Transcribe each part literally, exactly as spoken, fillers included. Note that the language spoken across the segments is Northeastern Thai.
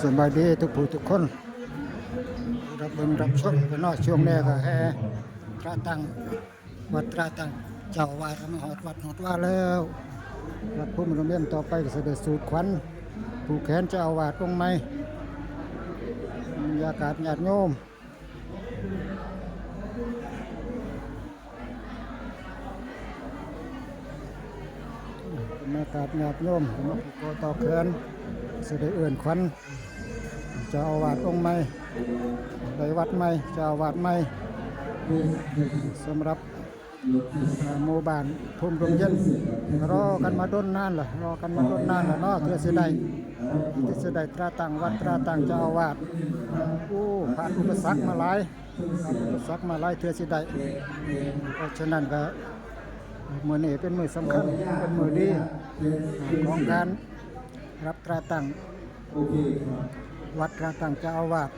สบายดีทุกผู้ทุกคน รับเบิ่งรับชมกันเนาะ ช่วงนี้ก็แห่ตราตั้ง วัดตราตั้ง เจ้าอาวาสมาฮอดวัดฮอดวาแล้ว วัดภูมิร่มเย็น ต่อไปก็สิได้สูดขวัญ ผูกแขนเจ้าอาวาสองค์ใหม่ บรรยากาศญาติโยม บรรยากาศญาติโยมมาผูกคอต่อแขน สิได้เอิ้นขวัญ เจ้าอาวาสองค์ใหม่ ได้วัดใหม่ เจ้าอาวาสใหม่ สำหรับ อ่า หมู่บ้านภูมิร่มเย็น รอกันมาดนนานละ รอกันมาดนนานละเนาะ เทื่อสิได้ เทื่อสิได้ตราตั้งวัด ตราตั้งเจ้าอาวาส โอ้ ผ่านอุปสรรคมาหลาย ผ่านอุปสรรคมาหลาย เทื่อสิได้ เพราะฉะนั้นก็ มื้อนี้เป็นมื้อสำคัญ เป็นมื้อดี อ่า ของการรับตราตั้ง วัดตราตั้งเจ้าอาวาส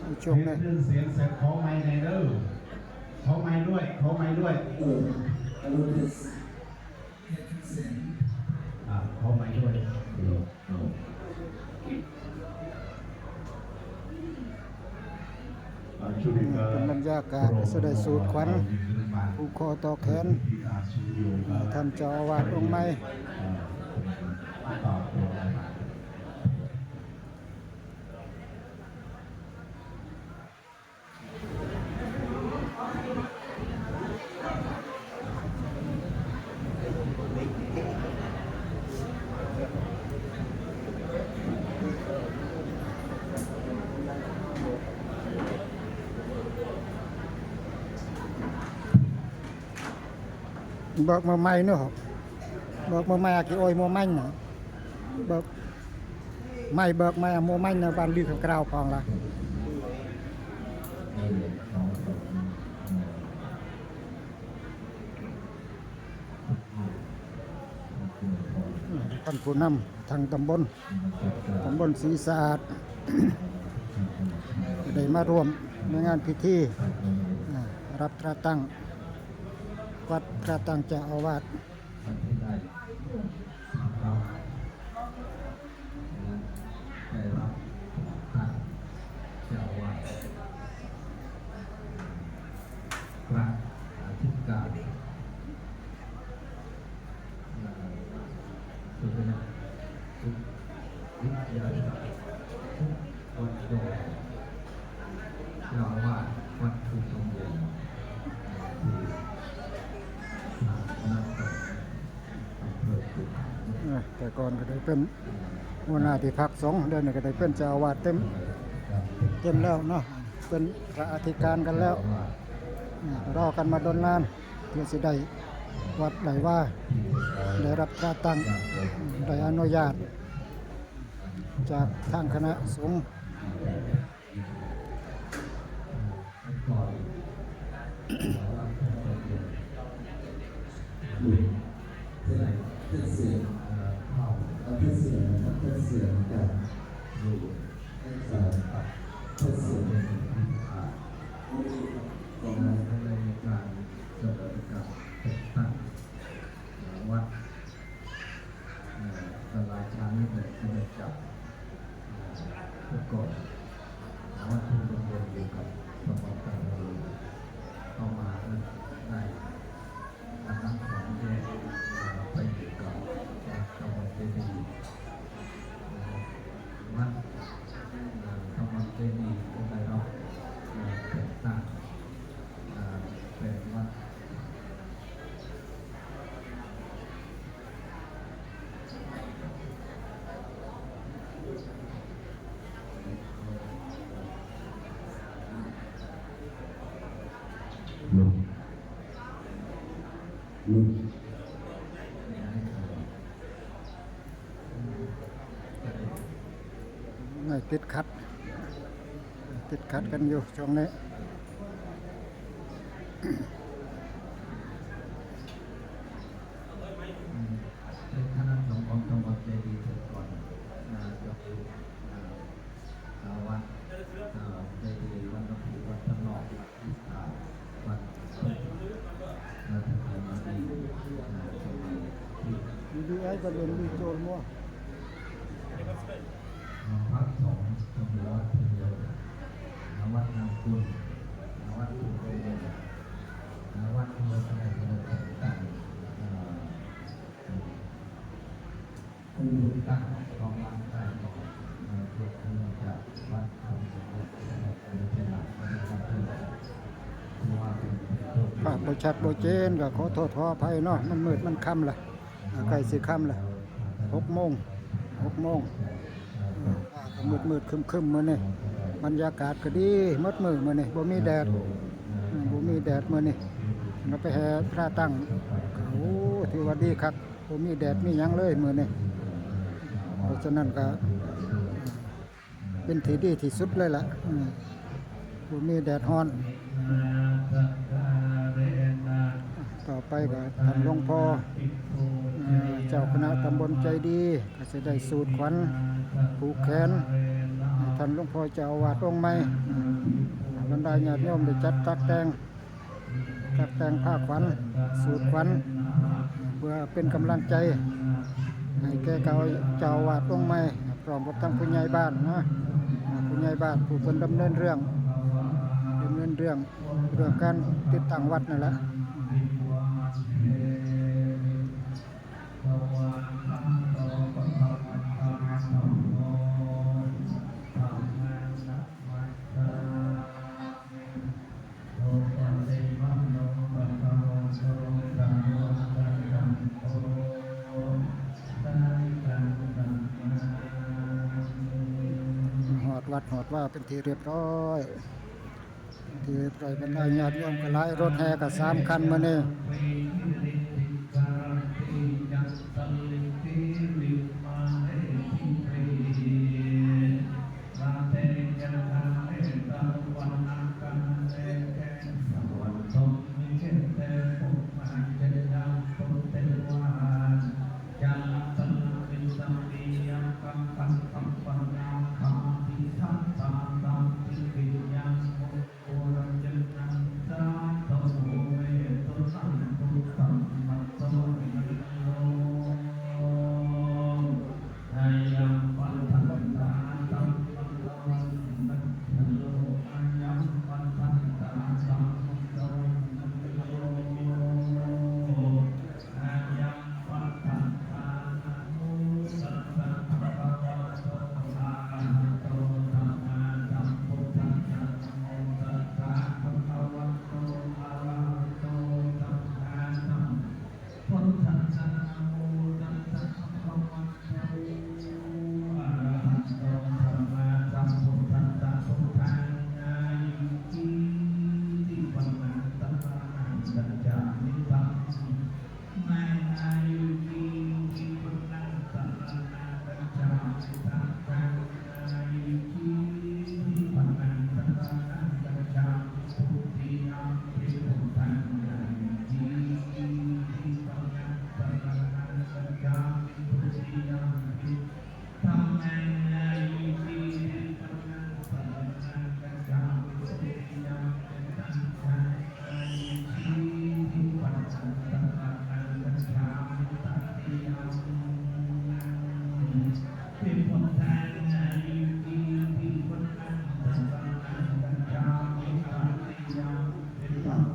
ในช่วงนี้ เสียงเสร็จขอไมค์หน่อยเด้อ ขอไมค์ด้วย ขอไมค์ด้วย เออ เอารถเทส อ่า ขอไมค์ด้วย เออ เอา เป็นบรรยากาศ สิได้สูดขวัญ ผูกคอต่อแขน ท่านเจ้าอาวาสองค์ใหม่ เบิกมาใหม่เนาะ เบิกมาใหม่ อากิโอยมาใหม่เนาะ เบิกใหม่ เบิกใหม่ เอามาใหม่ในบ้านลือของเราพองละ ท่านผู้นำทางตำบล ตำบลศรีสะอาด ได้มาร่วมในงานพิธี อ่า รับตราตั้ง วัดตราตั้งเจ้าอาวาส พระอธิการ เอ่อ สุดยอด วิทยาศาสตร์ วัดดอย เจ้าอาวาสวัดภูมิเย็น ที่ อ่า อำเภอภูพาน อ่ะ แต่ก่อนก็ได้เป็นหัวหน้าที่พักสงฆ์ เดี๋ยวนี้ก็ได้เป็นเจ้าอาวาสเต็ม เต็มแล้วเนาะ เป็นพระอธิการกันแล้ว อ่ะ รอกันมาดนนาน เพื่อสิได้วัดได้วา ได้รับตราตั้ง ได้อนุญาต จากทางคณะสงฆ์ ในการเสนอการแต่งตั้งวัด เอ่อ ตลาดช้างนี่แหละที่ได้จับ เอ่อ เมื่อก่อน วัดที่ตำบลอยู่กับตำบลตะโนเข้ามาได้ วัดทั้งสองแยก เอ่อ ไปอยู่กับวัดตะโนเจดีย์ วัด เอ่อ ตะโนเจดีย์ก็ได้รับ เอ่อ แต่งตั้ง เอ่อ เป็นวัด ไม่ติดขัด ติดขัดกันอยู่ช่วงนี้ คณะสงฆ์ของตำบลเจดีย์เสร็จก่อน อ่า จะไป อ่า อ่า วัด อ่า เจดีย์วัดน้ำพุ วัดพระนอก วัดวิสา วัด อ่า ทางไหนมาดี อ่า ตรงไหนที่ ดีไอ้ประเด็นดีโจรมั่ว อ่า วัดสอง ชัดบ่เจนก็ขอโทษขออภัยเนาะ มันมืดมันค่ำละ อ่า ใกล้สิค่ำละ หกโมง หกโมง อ่า ฟ้าก็มืดๆ ครึ้มๆ มื้อนี้ บรรยากาศก็ดีหมดมื้อมื้อนี้ บ่มีแดด อืม บ่มีแดดมื้อนี้ เราไปแห่พระตั้ง โอ้ ถือว่าดีคัก บ่มีแดดมีหยังเลยมื้อนี้ เพราะฉะนั้นก็ เป็นที่ดีที่สุดเลยล่ะ อืม บ่มีแดดร้อน ต่อไปก็ท่านหลวงพ่อ อ่า เจ้าคณะตำบลใจดี ก็สิได้สูดขวัญ ผูกแขน ท่านหลวงพ่อเจ้าอาวาสองค์ใหม่ บรรดาญาติโยมได้จัดตักแต่ง ตักแต่งผ้าขวัญ สูดขวัญ เพื่อเป็นกำลังใจ ให้แก่เจ้า เจ้าอาวาสองค์ใหม่ พร้อมกับทั้งผู้ใหญ่บ้านนะ ผู้ใหญ่บ้านผู้เพิ่นดำเนินเรื่อง ดำเนินเรื่อง เรื่องการติดตั้งวัดนั่นแหละ ฮอดวัดฮอดวาเป็นที่เรียบร้อย ที่เรียบร้อย บรรดาญาติโยมก็หลาย รถแห่ก็สามคันมื้อนี้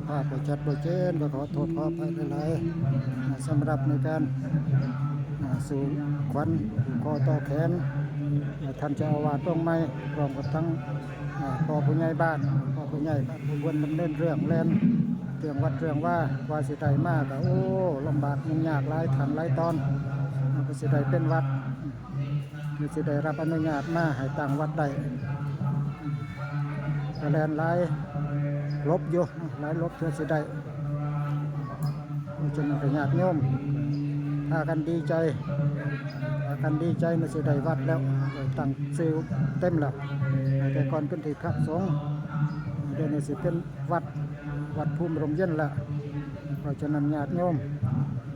ภาพบ่ชัดบ่เจน ก็ขอโทษขออภัยหลายๆ สำหรับในการ อ่า สู่ขวัญ ผูกคอต่อแขน อ่า ท่านเจ้าอาวาสองค์ใหม่ พร้อมกับทั้ง อ่า พ่อผู้ใหญ่บ้าน พ่อผู้ใหญ่บ้านผู้เพิ่นดำเนินเรื่องแล่น เรื่องวัดเรื่องวา กว่าสิได้มาก็ โอ้ ลำบากยุ่งยากหลายขั้นหลายตอน มันก็สิได้เป็นวัด เพื่อสิได้รับอนุญาตมาให้ตั้งวัดได้ ก็แล่นหลายหลบอยู่ หลายหลบเพื่อสิได้ เพราะฉะนั้นก็ญาติโยม พากันดีใจ พากันดีใจมาสิได้วัดแล้ว ตั้งชื่อเต็มแล้ว แต่ก่อนเป็นที่พักสงฆ์ เดี๋ยวนี้สิเป็นวัด วัดภูมิร่มเย็นแล้ว เพราะฉะนั้นญาติโยม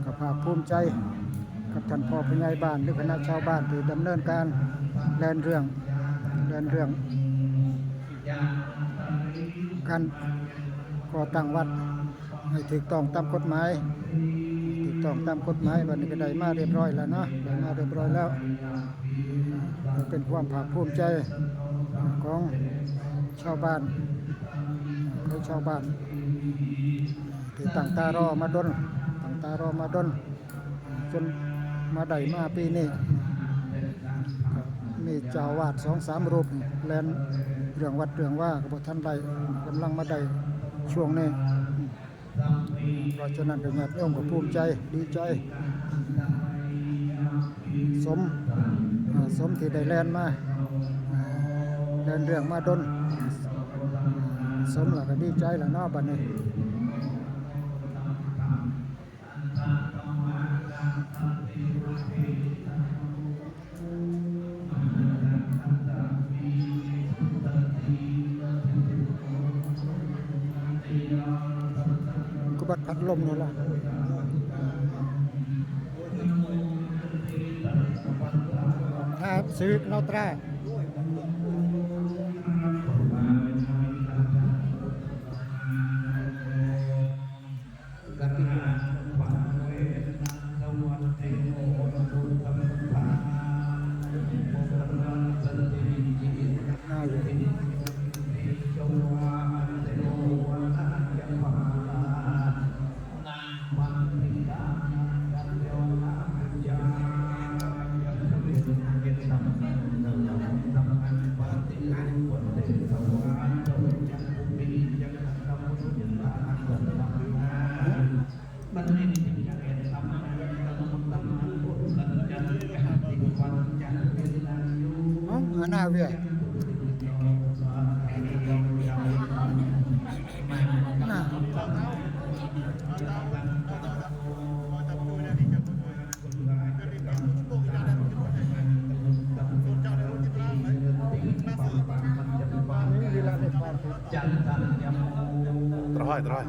ก็ภาคภูมิใจ กับท่านพ่อผู้ใหญ่บ้าน หรือคณะชาวบ้านที่ดำเนินการแล่นเรื่อง แล่นเรื่อง การก่อตั้งวัดให้ถูกต้องตามกฎหมาย ถูกต้องตามกฎหมาย วันนี้ก็ได้มาเรียบร้อยแล้วเนาะ ได้มาเรียบร้อยแล้ว ก็เป็นความภาคภูมิใจของชาวบ้าน ของชาวบ้าน ที่ตั้งตารอมาดน ตั้งตารอมาดน จนมาได้มาปีนี้ ก็มีเจ้าอาวาสสองสามรูปแล่นเรื่องวัดเรื่องวาก็บ่ทันได้ กำลังมาได้ช่วงนี้ เพราะฉะนั้นก็ญาติโยมก็ภูมิใจดีใจ สมอ่าสมที่ได้แล่นมาอ่าแล่นเรื่องมาดน สมแล้วก็ดีใจแล้วเนาะบัดนี้ ก็บัดพัดลมนั่นล่ะ หาซื้อเนาะตรา เอ้าหาหน้าเวีย น่ะ นี่ลีลาในความ ตรอยตรอย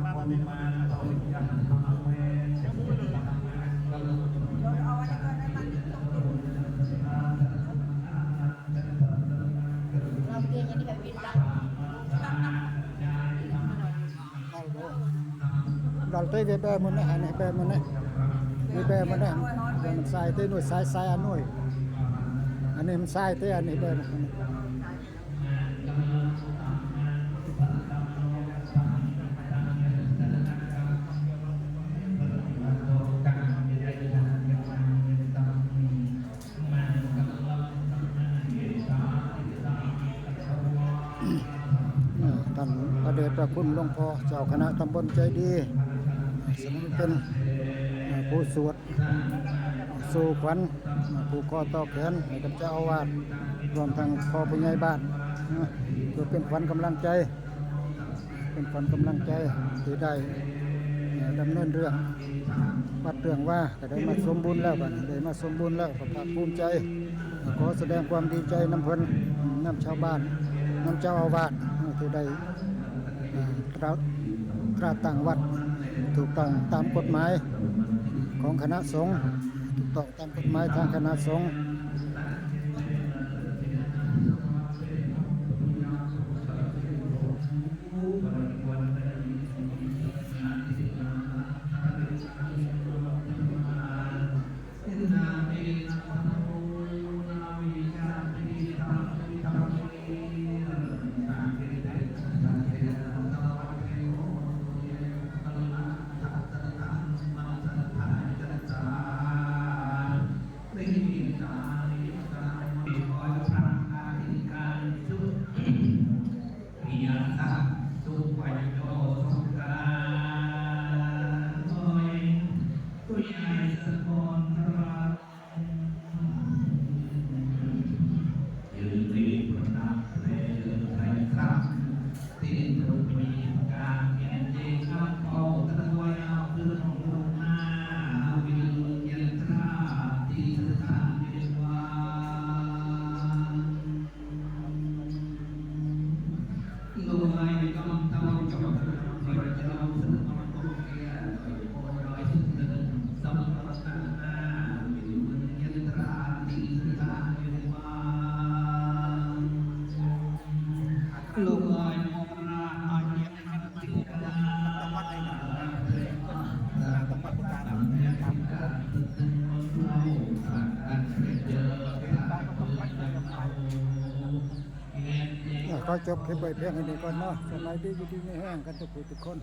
ดอลเต้เวเบอร์มันนะ อันนี้เบอร์มันนะ เวเบอร์มันนะ มันทรายเต้หน่วยทรายทรายอันหน่วย อันนี้มันทรายเต้ อันนี้เบอร์มันนะ อ่าท่านพระเดชพระคุณหลวงพ่อเจ้าคณะตำบลใจดี สมเป็นอ่าผู้สวดสู่ขวัญอ่าผูกคอต่อแขนให้กับเจ้าอาวาสรวมทั้งพ่อผู้ใหญ่บ้านนะเพื่อเป็นขวัญกำลังใจ เป็นขวัญกำลังใจที่ได้เอ่อดำเนินเรื่องวัดเรื่องวาก็ได้มาสมบูรณ์แล้วบัดนี้ได้มาสมบูรณ์แล้วก็ภาคภูมิใจ ขอแสดงความดีใจนำเพิ่นนำชาวบ้านนำเจ้าอาวาสเอ่อที่ได้เอ่อตราตราตั้งวัดถูกต้องตามกฎหมายของคณะสงฆ์ถูกต้องตามกฎหมายทางคณะสงฆ์ อ่ะขอจบคลิปไว้เพียงเท่านี้ก่อนเนาะ สบายดี อยู่ดีมีแฮงกันทุกผู้ทุกคน